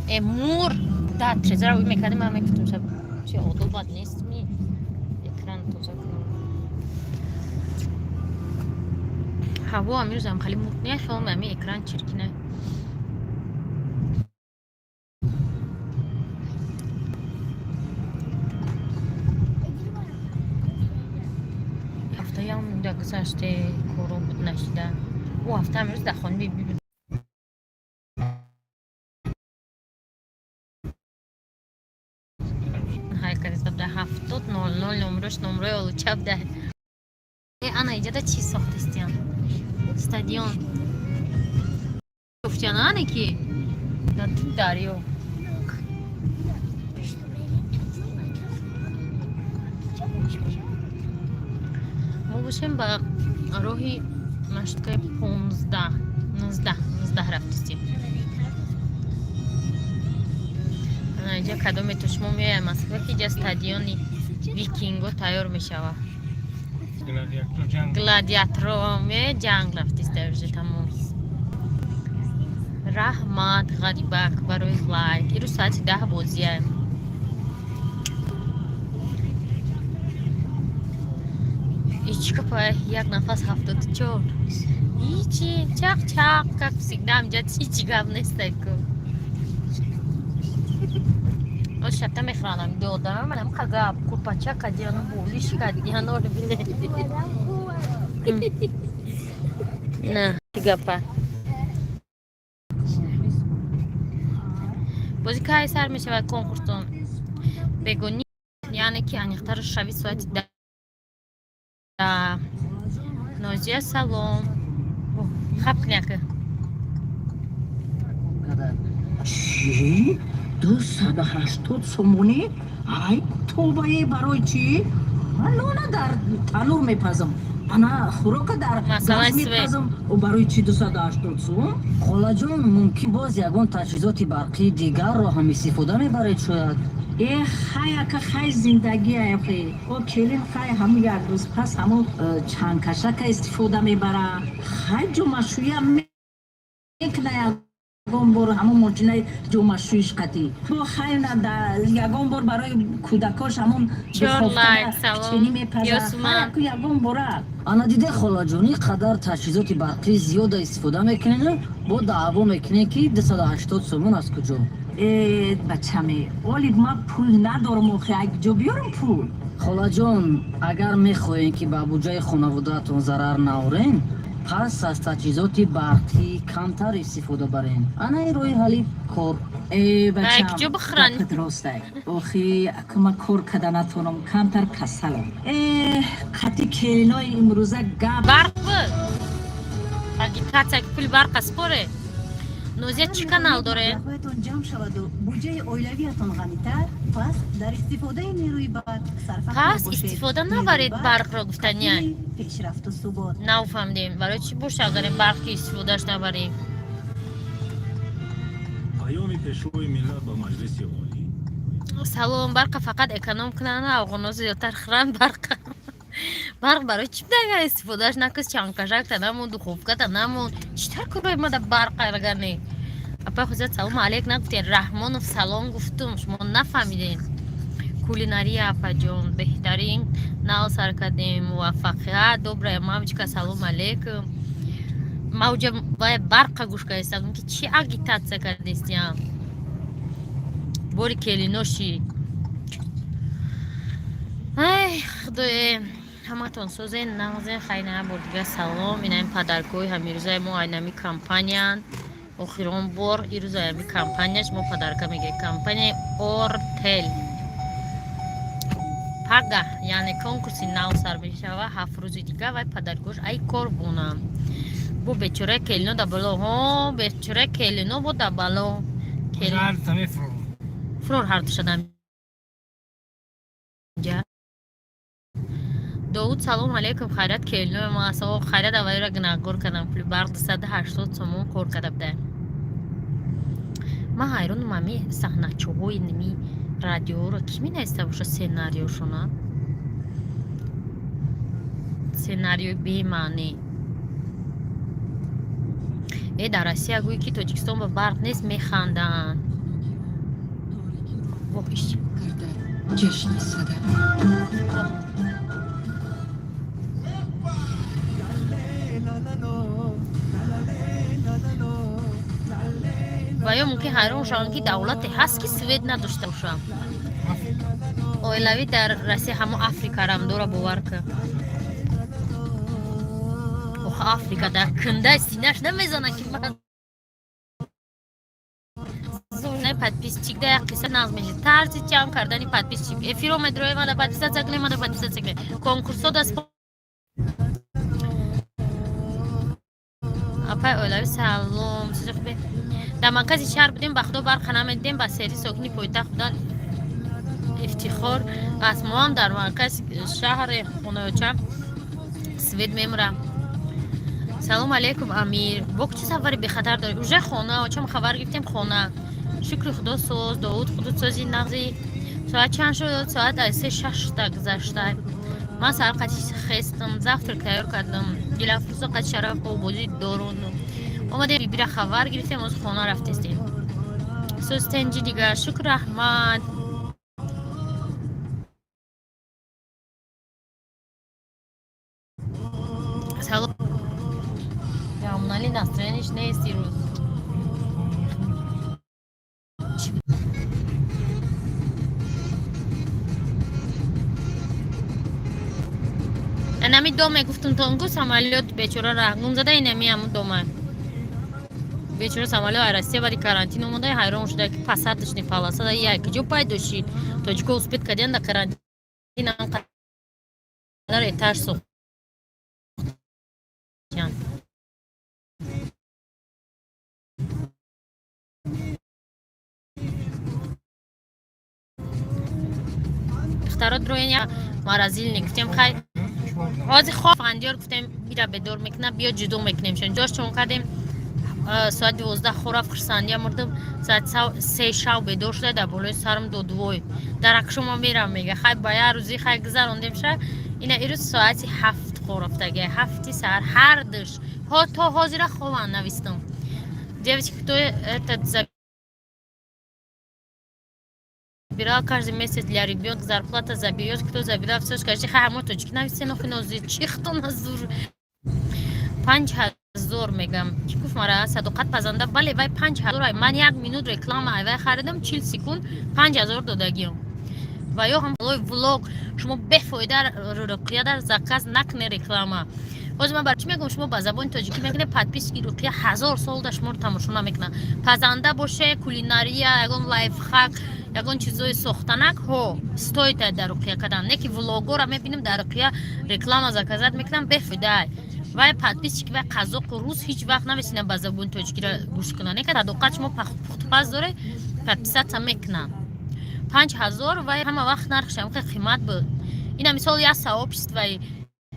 Э, мур да трезора ӯй мекардем, ман мегуфтам, шаб чи одобат нест, ми экран тоза кунам. Ҳаво амирӯзам хеле мурд не, хелом ами экран чиркина. Ҳафтаям да гузаште, коро буд, нашида. Ӯ ҳафта амирӯз дар хона биби буд. Ҳайкаризабда 70 00 номрош, номрои олучабда. Э, ана иҷада чӣ сохтистиян? Стадион гуфтиян, ане ки дар ту дарё. Мо бошем, ба роҳи маршруткаи 15, 19, 19 рафтистем. Ана иҷа кадомето шумо меояд Москва, ки иҷа стадиони викинго тайёр мешавад. Гладиаторо меояд, ҷанг рафтиста уже тамом. Раҳмат, Ғарибак, барои лайк. Ирӯз соати 10 бозия. Ичи капа, як нафас 74. Ичи чақ чақ, как всегда, амҷа ҳичи гап нестайку. О, шабта мехӯранам додам, манам қага курпача кадиану болиш кадиану бине. На, чӣ гапа? Бози кай сар мешавад конкурстон? Бегони, яъне ки аниқтар шави соати 10. Нозия, салом. Хаб княка. Чӣ? 280 сомонӣ? Ай, тобае, барои чӣ? Ман нона дар танур мепазам, ана хӯрока дар Масалан, газ мепазам. Барои чӣ 280 сум? Холаҷон, мумкин боз ягон таҷҳизоти барқии дигарро ҳам истифода мебаред шояд? Э, хай, ака, хай, зиндагӣ ахе. О, келин, хай, ҳамун як рӯз пас ҳамун чангкашака истифода мебара. Хай, ҷомашӯям мекна ягон бор, ҳамун мошинаи ҷомашӯиш қатӣ. Бо хай, на, ягон бор барои кӯдакош ҳамун Чор лайк, салом. печени мепаза. Ёсуман. Хай, аку, ягон бора. Ана диде, холаҷон, ин қадар таҷҳизоти барқӣ зиёда истифода мекунед, бо даъво мекунед, ки 280 сомон аз куҷо? Э, бачаме, оли ман пул надорам охе, ак ҷо биёрам пул? Холаҷон, агар мехоҳем, ки ба буҷаи хонаводаатон зарар наорен, пас аз таҷҳизоти барқӣ камтар истифода барен. Ана ин роҳи ҳалли кор. Э, бачам, Ай, куҷо бихӯранд? Гапат ростай охи, аку ман кор када натонам, камтар касалам. Э, қати келинои имрӯза гап. Барқ буд. Агитатсия ки пули барқ споре. Нозия чӣ канал доре? Маблағҳоятон ҷамъ шаваду буҷаи оилавиятон ғанитар, пас дар истифодаи нерӯи барқ сарфакор Пас бошед. истифода Нерӯи набаред барқ барқро, гуфтания. кафили пешрафту субот. Нафаҳмидем. Барои чӣ боша, агар барқ ки истифодааш набарем? Паёми Пешвои миллат ба Маҷлиси Олӣ. Салом, барқа фақат эконом кунанд, афғоно зиёдтар хӯранд барқа. Барқ барои чӣ агар истифодааш накус, чангкашакта намон, духовката намон. Чӣ тар курои мада барқ агар не? Апай хузият, салому алейк нагуфтен. Раҳмонов, салом гуфтум, шумо нафаҳмидем. Кулинария, апаҷон, беҳтарин нав сар кардем, муваффақият. Добрая мамочка, салом алейкум. Мауҷа вай барқа гӯш кардистам, ки чӣ агитатсия кардистиям. Бори келиноши. Ай, худое, ҳаматон созен, нағзен, хайр, на бор дига салом. Инаи подаркои ҳамирӯзаи мо айнами компаниянд. Охирон бор ирӯза ами компанияш мо подарка мегирем. Компанияи Ортел. Пага, яъне конкурси нав сар мешава 7 рӯзи дига, вай подаркош ай кор бунам. Бо бечора келино да бало. Ҳо, бечора келино бо да бало. Фурор ҳардушадам. Ҷа. Довуд, салом алейкум, хайрат келино ма асо хайрат аввалира гунаҳгор кардам, пули барқ 280 сомон кор карда буда. Ман ҳайронам, ами саҳначаҳои ними радиоро кӣ менависта боша сценариёшона? Сценариои бемаънӣ. Э, дар Россия гӯй, ки Тоҷикистон ба барқ нест, механданд. Воҳ, иш. Ҷашни сада. Ва ё мумкин ҳайрон шаванд, ки давлате ҳаст, ки свет надошта бошад. Оилавӣ дар Россия ҳамо Африкарам дора, бовар кун. Ох, Африка дар кундаи синаш намезана, ки ман подписчик да як қисса нағз мешид. Тарзи ҷамъ кардани подписчик. Эфиро медрои, мада подписаться кунем, мада подписаться кунем. Конкурсо да. Апай оилавӣ, салом. Чизи хубе? Дар маркази шаҳр будем, ба худо, барқа намедидем. Ба сери сокини пойтахт будан ифтихор аст. Моам дар маркази шаҳри хонаоча свет мемурам. Салом алейкум, Амир. Бок, чӣ сафари бехатар дорӣ? Уже хона очам хабар гирифтем, хона, шукри худо, соз. Довуд, худу сози, нағзи? Соат чанд шуд? Соат аз 3 шашта гузашта. Ман саҳар қати хестам, завтрак тайёр кардам, Дилафрӯза қати Шараф бозӣ дорун омадем, бибира хабар гирифтем, оз хона рафтестем. Соз, тенҷи дигар, шукр, раҳмат. Салом. Ямунали настроение ш нест ирӯз. Инами доме гуфтум тонгу, самолёт бечора раҳгум зада, инами ҳамун дома. Бечора самолёт ай Россия баъди карантин омода, ҳайрон шуда, ки посадочный полоса да як киҷо пайдо шид. Тоҷико успеть кардиян, да карантин анқадар этаж сохтиян. Духтаро дроен, морозильник гуфтем, хай ҳозир хоб фандиёр гуфтем, ира бедор мекуна, биё ҷудо мекунем шон. Ҷош чон кардем, соати 12 хӯрафт, хурсандия мурдам. Соати 3 шав бедор шуда, дар болои сарам додвой даракшома мерам, мега. Хай, ба як рӯзи хай гузарондем ша. Ина ирӯз соати 7 хӯрафтага, 7-и саҳар ҳардуш то ҳозира хован навистам. Девочки, кто этот забирал каждый месяц для ребенка зарплата заберет, кто забирал, все скажите. Хай, ҳамо тоҷики нависен, охи нози чихто назур. 5000 мегам. Чӣ гуфт мара? Садоқат пазанда, бале, вай 5000. Ман як минут реклама ай вай харидам, 40 секунд, 5000 додагиам. Ва ё ҳам влог шумо бефоида Руқия дар заказ накне реклама. Ҳозир ман бар чӣ мегӯям? Шумо ба забони тоҷикӣ мекунед, подписки Руқия ҳазор сол да шуморо тамошо намекунад. Пазанда боше, кулинария, ягон лайфхак, ягон чизои сохтанак, ҳо, стоит дар Руқия кардан. Не ки влогора мебинем, дар Руқия реклама заказать мекунам, бефоида. Вай подписчики вай қазоқу рус ҳеҷ вақт намесинам ба забони тоҷикиро гӯш кунанд. Не ка садоқат, шумо пухтупаз доред, подписаться мекунанд. 5000 вай ҳама вақт нархш ҳам қимат буд. Ина мисол, як сообществои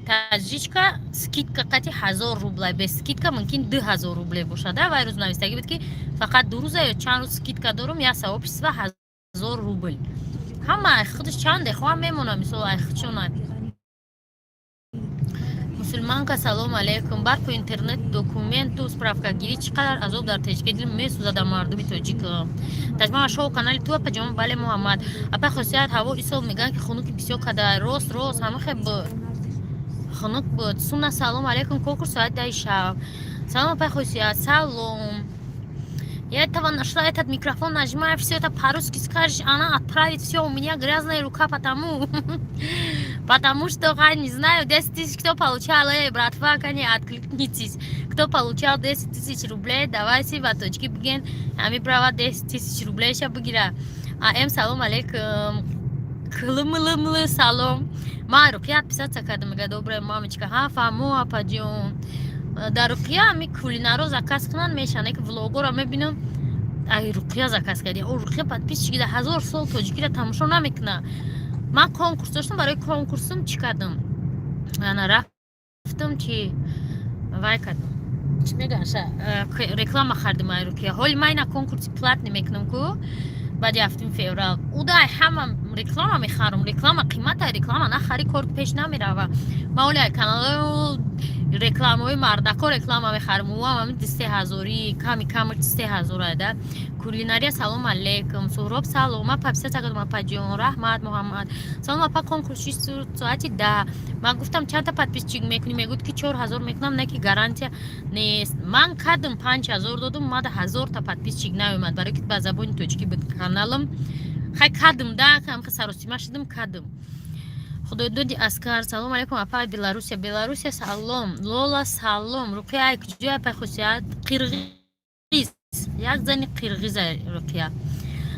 таджичка скидка қати 1000 рублай, без скидка мумкин 2000 рубле бошад. Вай рӯз навистагӣ буд, ки фақат 2 рӯза ё чанд рӯз скидка дорум, як сообщество 1000 рубл. Ҳама ай худаш чанде хоҳам мемонам, мисол, ай худшона. Мусулманка, салом алейкум. Барқу интернет, документу справкагирӣ чӣ қадар азоб дар Тоҷикӣ, дил месӯзада мардуми тоҷик. Таҷмаа шоу канали ту, апаҷон. Бале, Муҳаммад. Апа хосият, ҳаво исол мегӯянд, ки хунуки бисёр када. Рост, рост, ҳама хе хунук буд. Суна, салом алейкум. Конкурс соати 10-и шаб. Салом, апай хосият, салом. Я этого нашла, этот микрофон нажимаю, все это по-русски скажешь, она отправит все, у меня грязная рука, потому что, я не знаю, 10 тысяч кто получал, эй, братва, не откликнитесь, кто получал 10 тысяч рублей, давайте в точки бген, ами права 10 тысяч рублей ща бигира. А эм, салом алейкум, кылымылымлы, салом. Ма Руқия отписаться кардам, мега, добрая мамочка, ха, фаҳмо, апаҷон. Дар Руқия ами кулинаро заказ кунанд мешаванд, ки влогоро мебинам, ай Руқия заказ кардем. О, Руқия подписчики да ҳазор сол тоҷикиро тамошо намекуна. Ман конкурс доштам, барои конкурсум чӣ кардам? Ана рафтам, чи вай кардам, чӣ мегӯян, реклама хардим ай Руқия. Ҳоли ман ина конкурси платный мекунам ку баъди 7-феврал. Удай ҳама реклама мехарам, реклама қимата, реклама нахари, кор пеш намерава. Ман оли ай каналҳои Рекламаҳои мардако реклама мехарем, уам ҳами 3 ҳазорӣ, ками кам 3 ҳазора да. Кулинария, салом алейкум. Суҳроб, салом. Ма подписаться кардам, апаҷон, раҳмат. Муҳаммад, салом, апа. Конкурс чи соати 10? Ман гуфтам, чандта подписчик мекунӣ? Мегӯд, ки 4000 мекунам, не ки гарантия нест. Ман кардам, 5000 додум, мада ҳазорта подписчик наомад, барои ки ба забони тоҷикӣ буд каналам. Хай, кардам да, саросима шудам, кардам. Худойдоди Аскар, салом алейкум, апа. Беларусия, Беларусия, салом. Лола, салом. Руқия куҷоя, апай Хусият? Қирғиз, як зани қирғиза Руқия.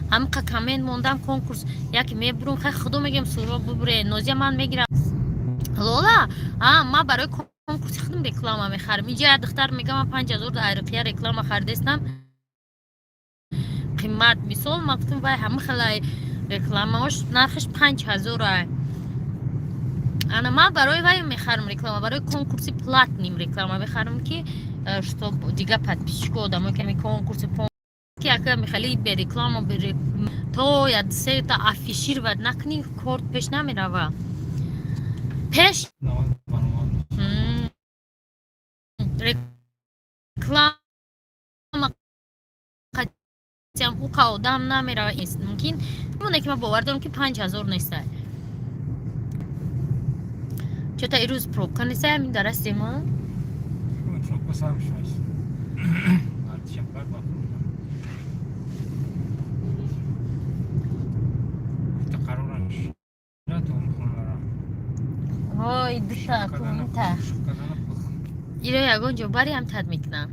Ҳамқа коммент мондам, конкурс яке мебурум. Хай, худо мегем, суро бубуре. Нозия, ман мегирам. Лола, а ма барои конкурси худам реклама мехарам. Инҷа як духтар мега, ман 5000 дар Руқия реклама харидастам, қимат. Мисол, ма гуфтам, вай ҳама хелай рекламаош нархаш 5000-а. Ана ман барои вай мехарам реклама, барои конкурси платный реклама мехарам, ки чтоб дига подписчико, одамо ки конкурси ки ака мехали бе реклама то як сета афишировать накунӣ, кор пеш намерава. Пеш реклама уқа одам намерава. Мумкин ки ман бовар дорам, ки 5000 нестай. Чё-то ирӯз пробка нестай ҳамин дарасти ма. Пробка сам шуд. Шаббар ба пробка. Қарораш натон хонара. Ҳой, душа кунта. Иро ягон ҷо бари ҳам тад мекунам.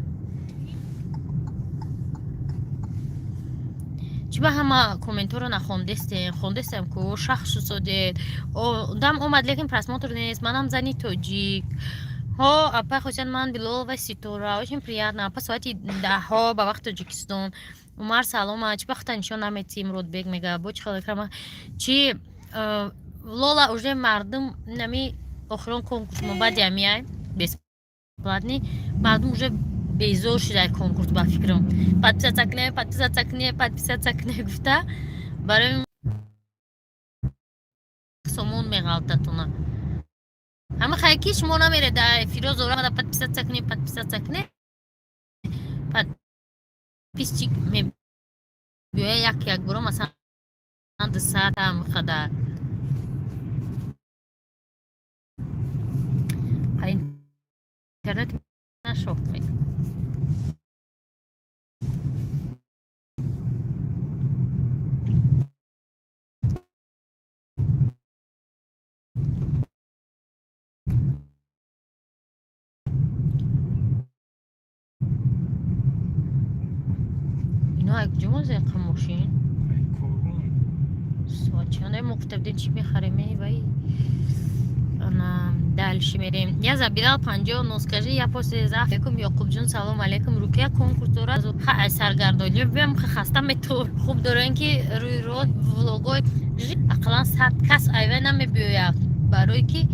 Чӣ ба ҳама комментҳоро нахондестем? Хондестем ку, шахсу содед. Одам омад, лекин просмотр нест. Манам зани тоҷик. Ҳо, апа Хосият, ман Билолова Ситора, очень приятно, апа. Соати 10-ҳо ба вақти Тоҷикистон. Умар, салома. Чӣ вақта нишон наметӣ? Муродбек мега, бо чӣ хел чи Лола, уже мардум нами охирон конкурс мо баъди амиай бесплатный, мардум уже безор шуда конкурс, ба фикрам. Подписаться кне, подписаться кне, подписаться кне гуфта, барои сомон меғалтатуна. Ҳама хай ки шумо намере да эфиро зора подписаться кне, подписаться кне, подписчик мебиёя як як буро, масалан, 200 ҳам қадар. Интернет нашохт. Ино ай куҷо мозеқа мошин? Соат чанде? Мо гуфта будем, чӣ мехарем, эй вай. Ана дальше мерем. Я забирал панҷоҳ, но скажи, я послезавтра. Алейкум, Ёқубҷон, салом алейкум. Рукия конкурс дорад. Ха, саргардонӣ биям, хаста мету. Хуб дорем, ки рӯи род влогой ақаллан 100 кас айвай намебиёяд, барое ки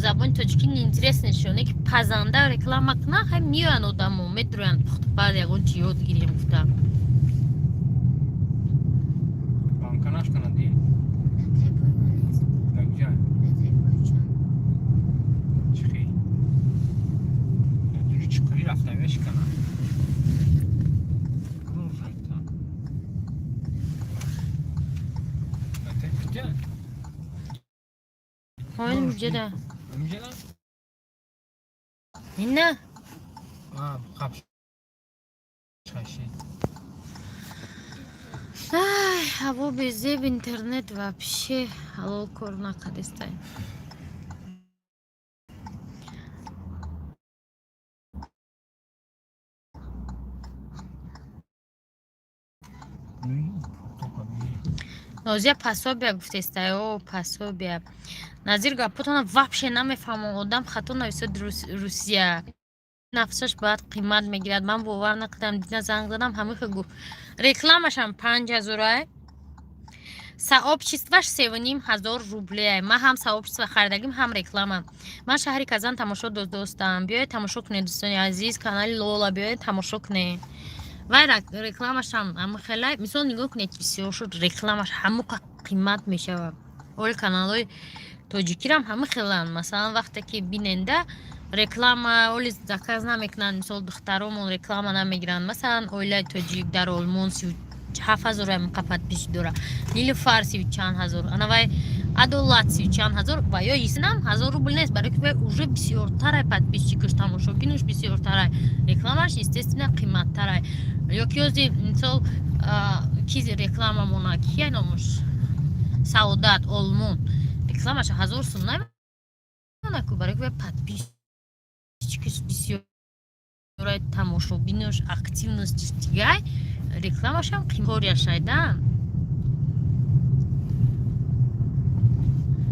забони тоҷикӣ неинтересно шуд. Ки пазанда реклама кунад, хай, меоянд одамо, медроянд, пухтупаз ягон чи ёд гирем гуфта. Банка нашканади? Дар куҷа? Чихи? Чиқирӣ рафта мешикана. Кунун шайтон. Куҷа? Ҳоин муҷада. Муҷада? Ина. А, қап. Шаши. Ай, ҳаво безеб, интернет вообще ҳалол кор накардестай. Нозия, пособия гуфтестай, о пособия. Назир, гапотона вообще намефаҳмам. Одам хато нависад, Русия нафсаш бояд қимат мегирад. Ман бовар накардам, дина занг задам, ҳамихе гуфт. Рекламашам 5000-ай, сообществаш 3500 рублеай. Ман ҳам сообщество харидагим, ҳам реклама. Ман шаҳри Казан тамошо достам. Биёед, тамошо кунед, дӯстони азиз, канали Лола биёед, тамошо кунед. Вай рекламашам ҳамихелай. Мисол, нигоҳ кунед, бисёр шуд, рекламаш ҳамуқа қимат мешавад. Оли каналҳои тоҷикирам ҳама хеланд. Масалан, вақте ки биненда Реклама оли заказ намекунанд, мисол, духтаромон реклама намегиранд. Масалан, оилаи тоҷик дар Олмон 37 ҳазор қа подписчик дора, Нилуфар сию чанд ҳазор, анавай Адолат сию чанд ҳазор. Ва ё исинам 1000 рубл нест, барои ки вай уже бисёртарай, подписчикаш, тамошобинаш бисёртарай, рекламаш, естественно, қиматтарай. Ё ки ози, мисол, ки реклама мона, кия номуш, Саодат Олмон, рекламаша 1000 сум намона ку, барои ки вай подписчикаш бисёрай, тамошобинош, активностиш дигай, рекламашам қиморяшай да.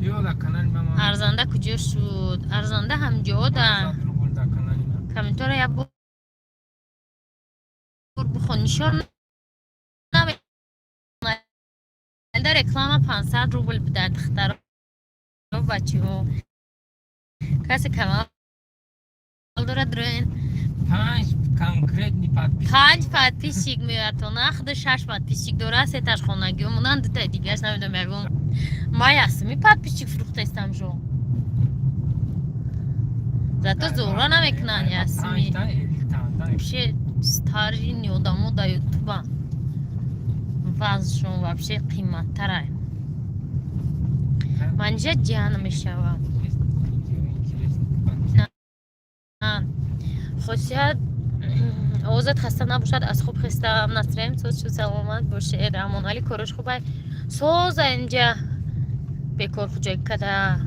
Ё дар канали ман. Арзанда куҷо шуд? Арзанда ҳамҷода. 500 рубл дар канали ман. Комментора як бор бихон, нишон да. Реклама 500 рубл буда, духтаро, бачаҳо, касе канал дорад, рӯен. Панҷ конкретный подписчик. Панҷ подписчик меояд, то нахда шаш подписчик дора, сеташ хонагиҳо монанд, дутаи дигараш намедонам. Ягон ман ясми подписчик фурӯхтаистам шо, зато зора намекунанд ясми. Панҷта элитанда. Вообще старини одамо да ютуба вазшон вообще қиматтарай. Манҷа ҷан мешавам. Интересный. Хосият, овозат хаста набошад, аз хуб хестам. Насрем соз шуд, саломат боше. Рамонали, корош хубай, соза. Инҷа бекор хуҷои када.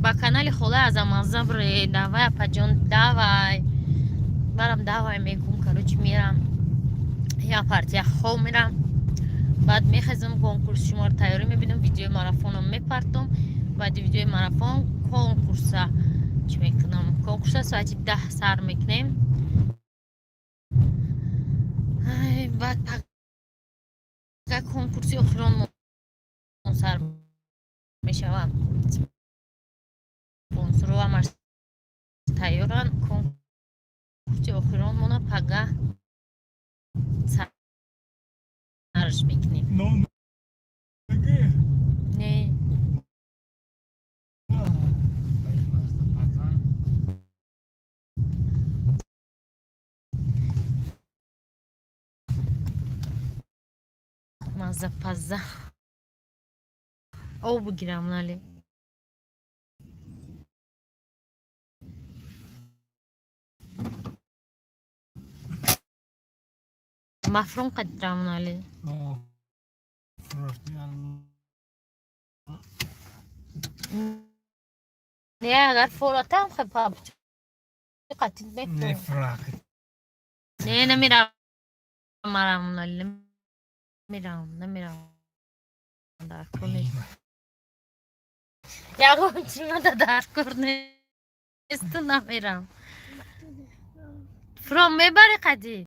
Ба канали хола Азамаза бре. Давай, апаҷон, давай, барам, давай мегум. Короче, мерам, я партия хоб мерам, баъд мехезам, конкурс шуморо тайёрӣ мебинам, видеои марафоном мепартом. Баъди видеои марафон конкурса чӣ мекунам? Конкурса соати 10 сар мекунем. Ай, баъд пага конкурси охирон сар мешавад. Спонсору ҳамаш тайёранд. Конкурси охиронмона пага сарш мекунем. Не. Пазан. Маза паза об бигирам нали. Мафрум қадирам нали. О, фурӯхтиан. Не, агар форатам хепа қатид мекунам. Нефрак. Не, намирам, марам нали, намирам, намирам, дар кор нест. Ягон чимада дар кор нест, намирам. Фуром мебари қади.